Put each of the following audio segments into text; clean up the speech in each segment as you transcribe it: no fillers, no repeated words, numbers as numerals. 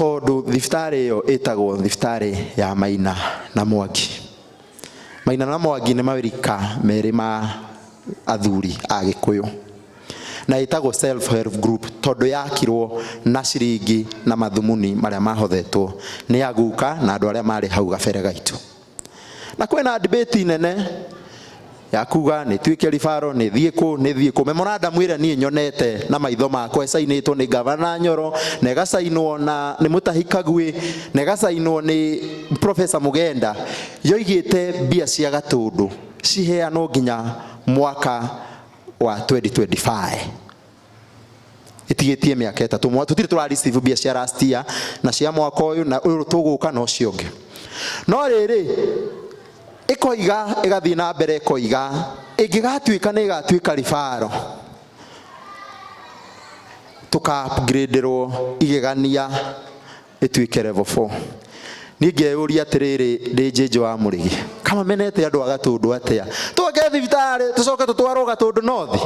Tondũ thibitarĩ ĩyo ĩtagwo thibitarĩ ya Maina na Mwangi. Maina na Mwangi nĩ mawĩrika merĩ ma athuri a Gĩkũyũ. Na ĩtagwo self help group tondũ yakirwo na ciringi na mathumuni marĩa mahothetwo nĩ aguka na andũ arĩa marĩ hau gabere gaitũ. Na kwĩna debate nene ya kuga nĩ tuĩke ribaro nĩ thiĩ kũ nĩ thiĩ kũ. Memorandum ĩrĩa niĩ nyonete na maitho makwa ĩcainĩtwo nĩ Gavana Nyoro na ĩgacainwo na nĩ Mutahi Kagwe na ĩgacainwo nĩ Professor Mugenda yoigĩte mbia cia Gatũndũ ciheanwo nginya mwaka wa 2025. Ĩtigĩtie mĩaka ĩtatũ. Tũtirĩ tũra receive mbia cia last year na cia mwaka ũyũ na ũyũ tũgũka na ũcio ũngĩ. No rĩrĩ, ĩkoiga ĩgathiĩ na mbere ĩkoiga ĩngĩgatuĩka nĩ ĩgatuĩka ribaro tũka upgraderwo igegania ĩtuĩke level 4. Niĩ ngeyũria atĩrĩrĩ, ndĩ Njĩnjũ wa Mũrĩgi, kama menete andũ a Gatũndũ atĩa? Twake thibitarĩ tũcoke tũtwarwo Gatũndũ North?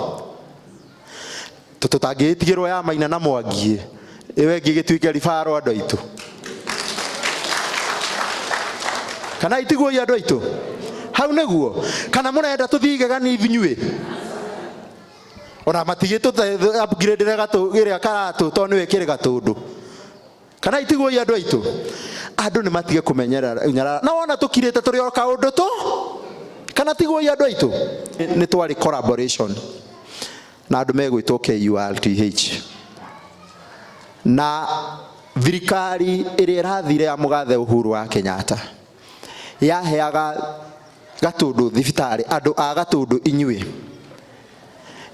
Tũtangĩgĩtigĩrwo ya Maina na Mwangi ĩyo ĩngĩ ĩgĩtuĩke ribaro andũ aitũ. Kana itiguoi andũ aitũ? Hau nĩguo. Kana mũrenda tũthiĩ igegania inyuĩ? Ona matigĩtũ upgrade gatũ ĩrĩa karatũ tondũ nĩwe ĩkĩrĩ Gatũndũ. Kana itiguoi andũ aitũ? Andũ nĩ matige kũmenyerera nyarara. Na wona tũkirĩte tũrĩ o kaũndũ tu. Kana tiguoi andũ aitũ? Nĩ twarĩ collaboration na andũ megwĩtwo KURTH na thirikari ĩrĩa ĩrathire ya mũgathe Uhuru wa Kenyatta yaheaga Gatũndũ thibitarĩ andũ a Gatũndũ inyuĩ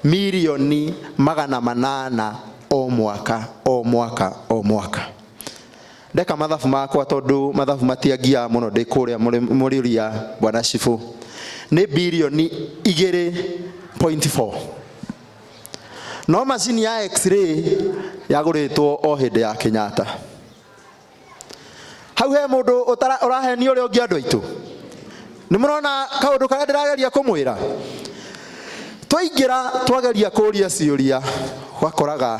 mirioni 800 o mwaka o mwaka o mwaka. Ndeka mathabu makwa tondũ mathabu matiangiaga mũno ndĩ kũrĩa mũrĩria bwana cibũ nĩ birioni 2.4. No macini ya x-ray yagũrĩtwo o hĩndĩ ya Kenyatta. Hau he mũndũ ũrahenia ũrĩa ũngĩ andũ aitũ. Nĩ mũrona kaũndũ karĩa ndĩrageria kũmwĩra? Twaingĩra twageria kũria ciũria wakoraga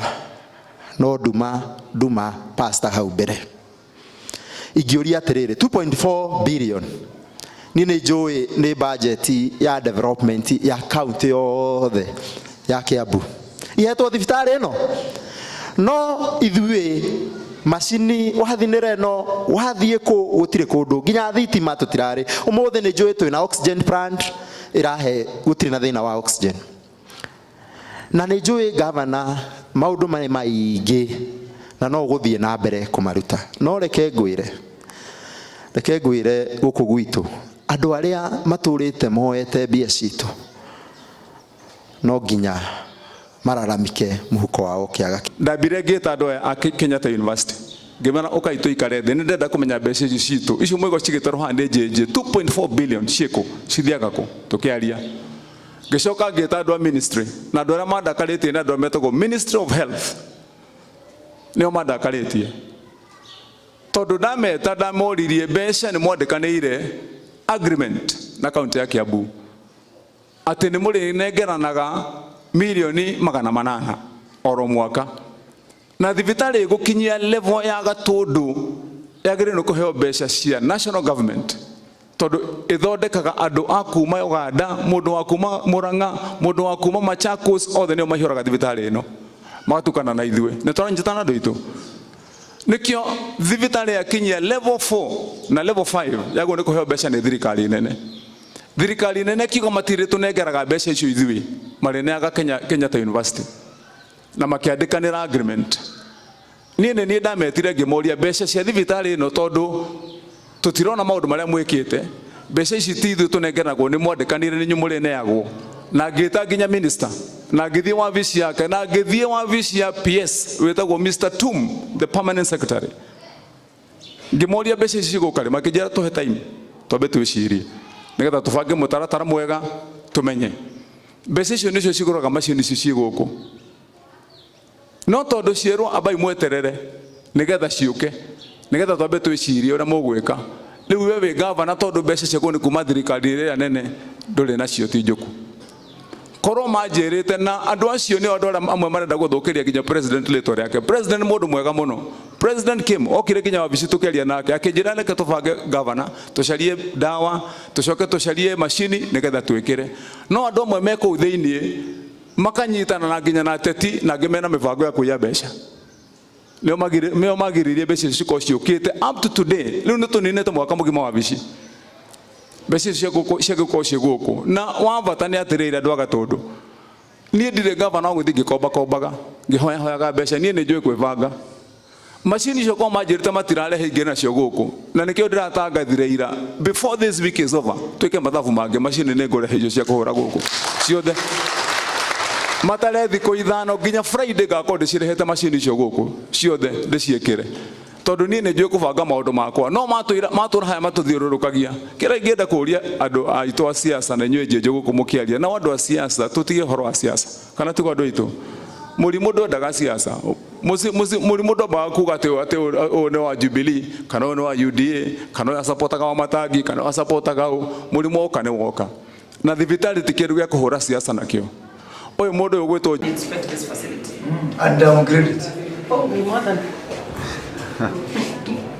no nduma nduma pastor hau mbere. Ingĩũria atĩrĩrĩ, 2.4 billion niĩ nĩ njũĩ nĩ budget ya development ya county yothe ya Kiambu ihetwo thibitarĩ ĩno, no ithuĩ macini wathiĩ nĩ reno wathiĩ kũ gũtirĩ kũndũ nginya thitima tũtirarĩ. Ũmũthĩ nĩ njũĩ twĩna oxygen plant ĩrahe, gũtirĩ na thĩna wa oxygen. Na nĩ njũĩ gavana maũndũ marĩ maingĩ na no ũgũthiĩ na mbere kũmaruta. No reke ngwĩre, reke ngwĩre gũkũ gwitũ andũ arĩa matũrĩte moete mbia citũ no nginya mararamike mũhuko wao ũkĩaga. Ndambire ngĩta andũ aya a Kenyatta University ngĩmera ũkai tũikare thĩ, nĩ ndĩrenda kũmenya mbeca ici citũ icio mwaigua cigĩtarwo haha nĩ JJ 2.4 billion ciĩkũ, cithiaga kũ? Tũkĩaria. Ngĩcoka ngĩta andũ a ministry na andũ arĩa mandakarĩtie nĩ andũ arĩa metagwo Ministry of Health, nĩo mandakarĩtie tondũ ndameta ndamoririe mbeca nĩ mwandĩkanĩire agreement na kaunti ya Kiambu atĩ nĩ mũrĩnengeranaga mirioni 800 oro mwaka na thibitarĩ ĩgũkinyia level ya Gatũndũ yagĩrĩirwo nĩ kũheo mbeca cia national government tondũ ĩthondekaga andũ a kuma Uganda, mũndũ wa kuma Murang'a, mũndũ wa kuma Machakos, othe nĩo maihũraga thibitarĩ ĩno magatukana na ithuĩ. Nĩ tũranyitana andũ aitũ. Nĩkĩo thibitarĩ yakinyia level 4 na level 5 yagĩrĩirwo nĩ kũheo mbeca nĩ thirikari nene. Thirikari nene kiuga matirĩ tũnengeraga mbeca icio ithuĩ, marĩneaga Kenyatta University na makĩandĩkanĩra agreement. Niĩ nĩ niĩ ndametire ngĩmoria mbeca cia thibitarĩ ĩno tondũ tũtirona maũndũ marĩa mwĩkĩte, mbeca ici ti ithuĩ tũnengeragwo, nĩ mwandĩkanire nĩ inyuĩ mũrĩneagwo. Na ngĩta nginya minister na ngĩthiĩ wabici yake na ngĩthiĩ wabici ya PS wĩtagwo Mr Tum, the permanent secretary, ngĩmoria mbeca ici cigũka rĩ, makĩnjĩra tũhe time twambe twĩcirie nĩgetha tũbange mũtaratara mwega tũmenye mbeca icio nĩcio cigũraga macini ici ciĩ gũkũ. No tondũ cierwo ambai mweterere nĩgetha ciũke nĩgetha twambe twĩcirie ũrĩa mũgwĩka. Rĩu we wĩ gavana tondũ mbeca ciaku nĩ kuma thirikari ĩrĩa nene ndũrĩ nacio ti njũku. Korwo manjĩrĩte na andũ acio nĩo andũ arĩa amwe marenda gũthũkĩria nginya president rĩtwa rĩake. President nĩ mũndũ mwega mũno. President came, okire nginya wabici tukiaria nake, akĩnjĩra reke tũbange governor, tũcarie ndawa, tũcoke tũcarie macini nĩgetha twĩkĩre. No andũ amwe me kũu thĩiniĩ makanyitana na nginya na ateti na angĩ mena mĩbango ya kũiya mbeca. Nĩo magiririe mbeca icio cikorwo ciũkĩte up to today. Rĩu nĩ tũninĩte mwaka mũgima wabici. Mbeca icio ciagĩkorwo ciĩ gũkũ. Na wa bata nĩ atĩrĩrĩ andũ a Gatũndũ, niĩ ndirĩ gavana wa gũthiĩ ngĩkombakombaga ngĩhoyahoyaga mbeca, niĩ nĩ njũĩ kwĩbanga. Macini icio kwa manjĩrĩte matirarehe ingĩ nacio gũkũ, na nĩkĩo ndĩratangathire ira before this week is over twĩke mathabu mangĩ, macini nĩ ngũrehe icio cia kũhũra gũkũ ciothe matare thikũ 5 nginya Friday ngakorwo ndĩcirehete macini icio gũkũ ciothe ndĩciĩkĩre, tondũ niĩ nĩ njũĩ kũbanga maũndũ makwa. No matũra haya matũthiũrũrũkagia. Kĩrĩa ingĩenda kũũria andũ aitũ a siasa na inyuĩ njenjo gũkũ mũkĩaria nao andũ a siasa, tũtige ũhoro wa siasa, kana tiguo andũ aitũ? Mũrimũ ndwendaga siasa. Mũrimũ ndwambaga kuga atĩ ũyũ nĩ wa Jubilee kana ũyũ nĩ wa UDA kana ũyũ acapotaga wa Matangi kana ũyũ acapotaga ũ. Mũrimũ woka nĩ woka, na thibitarĩ ti kĩndũ gĩa kũhũra siasa nakĩo. Ũyũ mũndũ ũyũ ũgwĩtwo Inspect this facility. And downgrade it. Oh, we more than.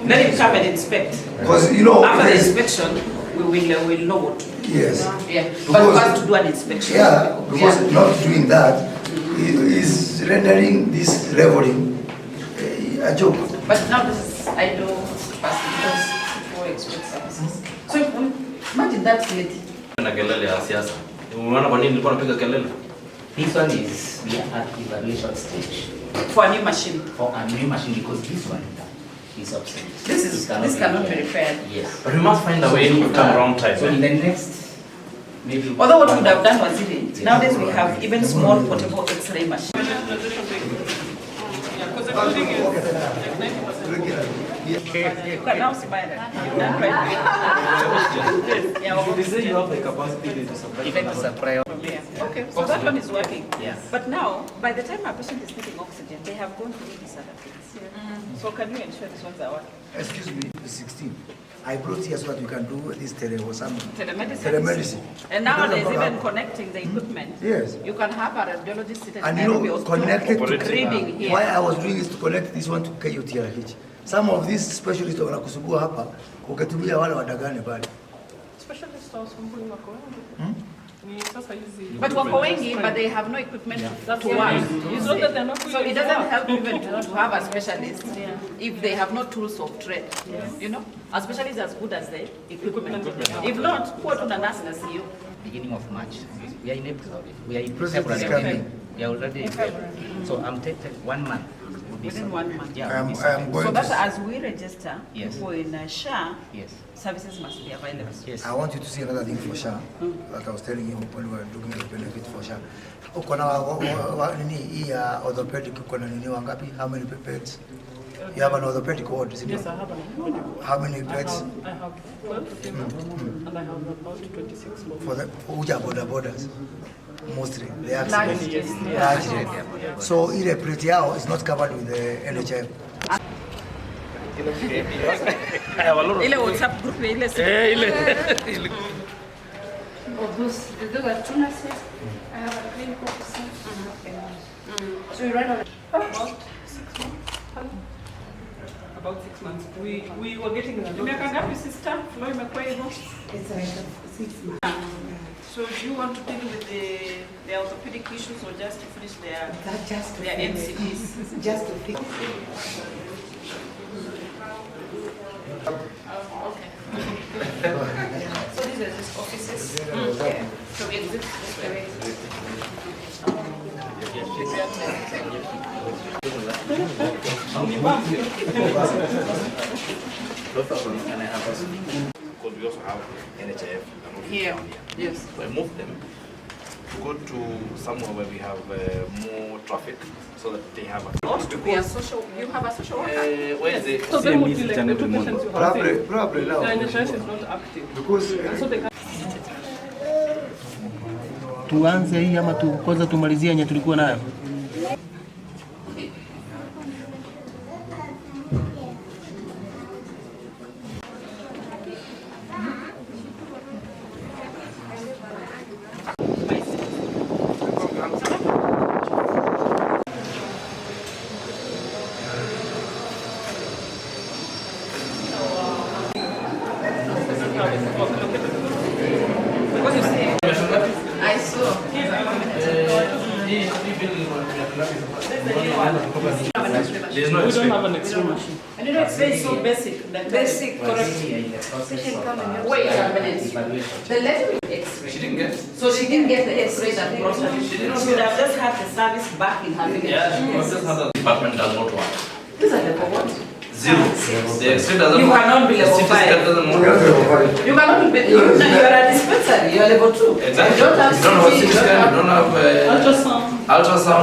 Let him come and inspect. Because you know, after the inspection, we will know what to do. Yes. Yeah. Because, but first to do an inspection. Yeah, because yeah. Not doing that is rendering this leveling a joke. But now this is idle capacity for expert services. So imagine that lady. Na kelele ya siasa. Unaona kwa nini nilikuwa napiga kelele? This one is we are at evaluation stage. For a new machine. For a new machine, because this one is obsolete. This cannot be repaired. Yes. But we must find a way to turn around time. So in the next, maybe. Although what we would have done was even, nowadays we have even small portable X-ray machines. Yeah, because the building is like 90%. You can now smile. You've done right. Yeah, they say you have the capacity to supply. Even to supply. Yeah. Okay, so that one is working. Yeah. But now, by the time a patient is taking oxygen, they have gone through these other things. Mm. So can you ensure these ones are working? Excuse me, 16. I brought here so that you can do this tele or something. Telemedicine. Telemedicine. And nowadays, even connecting the equipment. Yes. You can have a radiologist sitting and in you Nairobi know, or connected to reading here. Why I was doing is to connect this one to KUTRH. Some of these specialists wanakusugua hapa ukitumia wale wadagane pale. Specialists wasumbui wako wengi. Ni sasa hizi. But wako wengi, but they have no equipment to work. It's not that they're not So it doesn't help even to have a specialist if they have no tools of trade. You know, a specialist is as good as the equipment. If not, poor to the nurse na CEO. Beginning of March. We are in April already. We are in President is February. coming. We are already in February. So I'm taking 1 month. Within 1 month. Yeah, I am going So that's to, as we register, yes. for in SHA, yes. Services must be available. Yes. I want you to see another thing for SHA that I was telling you when we were looking at the benefit for SHA. Uko na nini hii ya orthopedic, uko na nini wangapi? How many beds? You have an orthopedic ward, isn't it? Yes, I have an orthopedic ward. How many beds? I have 12 female and I have about 26 more. For the which are border borders? Mostly the accidents. Yes. Largely. So ile plate yao is not covered with the NHIF. Ile WhatsApp group ile. Ile. Of those are two nurses. I have a clinical officer. So we run on about 6 months. About 6 months. We were getting a lot. Miaka ngapi sister? Flow imekuwa hivyo? It's like 6 months. So do you want to deal with the orthopedic issues or just to finish their NCDs? Just to fix. Oh, okay. So these are just offices. Yeah. So we exit this way. Because we also have NHIF here. Yes. So I moved them to go to somewhere where we have more traffic so that they have a... Ought to be a social, you have a social worker? Where is it? So then would be like the two patients you have seen. Probably now. The NHIF is not active. Because... And so they can... Tuanze hii ama kwanza tumalizie yenye tulikuwa nayo? Because you see, I saw. There's no we X-ray. don't have an X-ray machine. And you know, X-ray is so basic. That Basic, Correct. We are in the process Patient of come and Wait a minute. evaluation. The lady with X-ray. She didn't get. So she didn't get the X-ray that brought her. She She did not should have just had the service back in her village. Yeah, she just had the department does not work. These are level what? Zero. The X-ray doesn't You work. cannot be The level CT scan five. doesn't work. You cannot be, you are a dispensary, you are level 2. Exactly. You don't have You don't have CT, CT you don't scan, have you don't have Ultrasound. ultrasound.